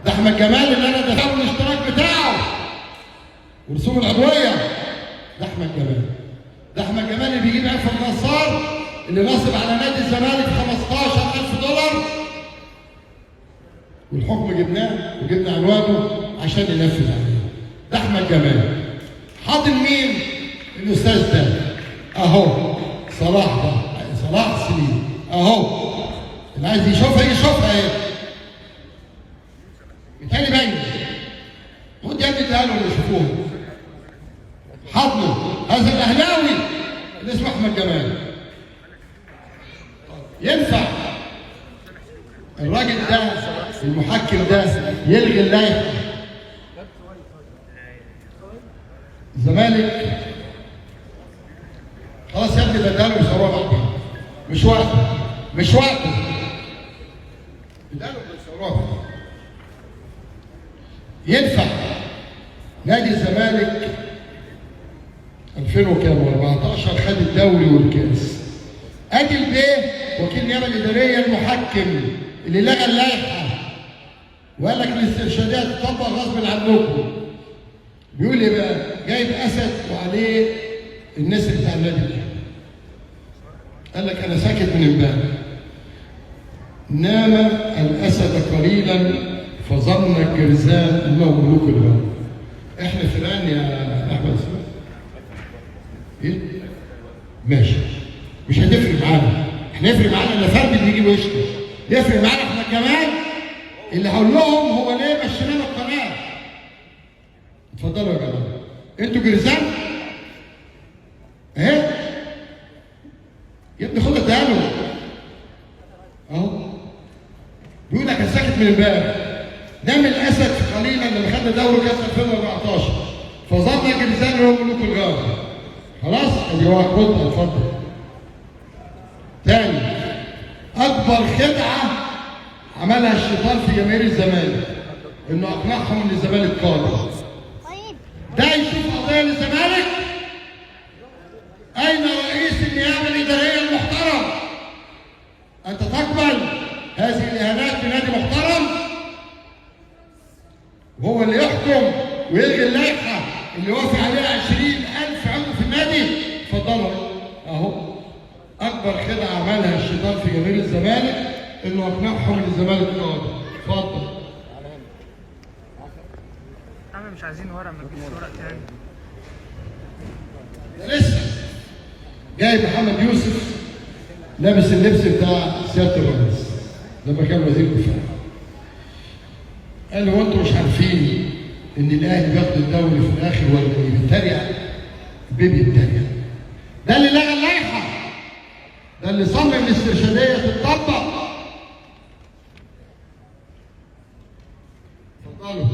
ده احمد جمال اللي انا دفعت الاشتراك بتاعه ورسوم العضوية. ده احمد جمال، ده احمد جمال اللي بيجيب عفة النصار اللي نصب على نادي الزمالك 15,000 دولار، والحكم جبناه وجبنا عنوانه عشان ننفذ عليه. ده احمد جمال. حاضن مين؟ الاستاذ ده اهو، صلاح، ده صلاح سليم اهو، اللي عايز يشوفها يشوفها اهي. بالتالي باين، خد يا ابني اديها لهم يشوفوها. حضنه هذا الاهلاوي اللي اسمه احمد جمال. ينفع الراجل ده المحكم ده يلغي اللائحة؟ الزمالك خلاص يا ابني بداله يصوروها بعدين، مش وقته، مش وقته، بداله يصوروها بعدين. ينفع نادي الزمالك 2014 خد الدوري والكاس، ادي البيه وكيل النيابة الادارية المحكم اللي لغى اللائحة وقال لك الاسترشادات تطبق غصب عنكم، بيقول ايه بقى؟ جايب اسد وعليه النسر بتاع النادي الاهلي. قال لك انا ساكت من امبارح. نام الاسد قليلا فظن الجرذان انه ملوك الغابة. احنا فلان يا احمد سمير؟ ايه؟ ماشي، مش هتفرق معانا، احنا يفرق معانا اللي فرد اللي يجي ويشتم، يفرق معانا احنا كمان اللي هقول لهم هو ليه مشينا له القناة. اتفضلوا يا جماعة، انتوا جرزان؟ اهي يا ابني خد اديها له اهو. بيقول لك انا ساكت من امبارح. نام الاسد قليلا لما خدنا دوري كاس 2014 فظن الجرزان انهم ملوك الغابة. خلاص ادي واحد، رد اتفضل. تاني اكبر خدعه عملها الشيطان في جماهير الزمالك انه اقنعهم ان الزمالك قادر. ده يشوف قضية للزمالك؟ اين رئيس النيابة الادارية المحترم؟ انت تقبل هذه الاهانات في نادي محترم؟ وهو اللي يحكم ويلغي اللائحة اللي وافق عليها 20,000 عضو في النادي؟ اتفضلوا اهو. اكبر خدعه عملها الشيطان في جماهير الزمالك انه اقنعهم ان الزمالك قادر. اتفضل. عم مش عايزين ورق، ما تجيبش ورق تاني. ده لسه جاي محمد يوسف لابس اللبس بتاع سيادة الرئيس لما كان وزير دفاع. قال هو انتوا مش عارفين ان الاهلي بياخد الدوري في الاخر ولا ايه؟ بيتريق، بيبي بيتريق. ده اللي لغى اللائحة، ده اللي صمم الاسترشاديه تتطبق. اتفضلوا.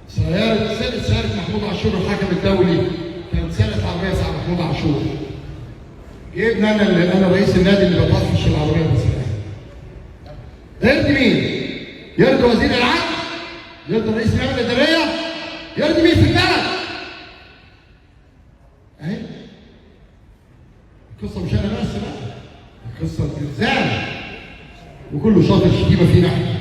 سيارة محمود عاشور الحكم الدولي كانت سرقة عربية بتاع محمود عاشور. جبنا انا اللي انا رئيس النادي اللي بطفش العربية بسرعة. ده يرضي مين؟ يرضي وزير العدل؟ يرضي رئيس النيابة الإدارية؟ يرضي مين في البلد؟ اهي القصة مش انا بس بقى، القصة الجرزان وكله شاطر شتيمة فينا احنا.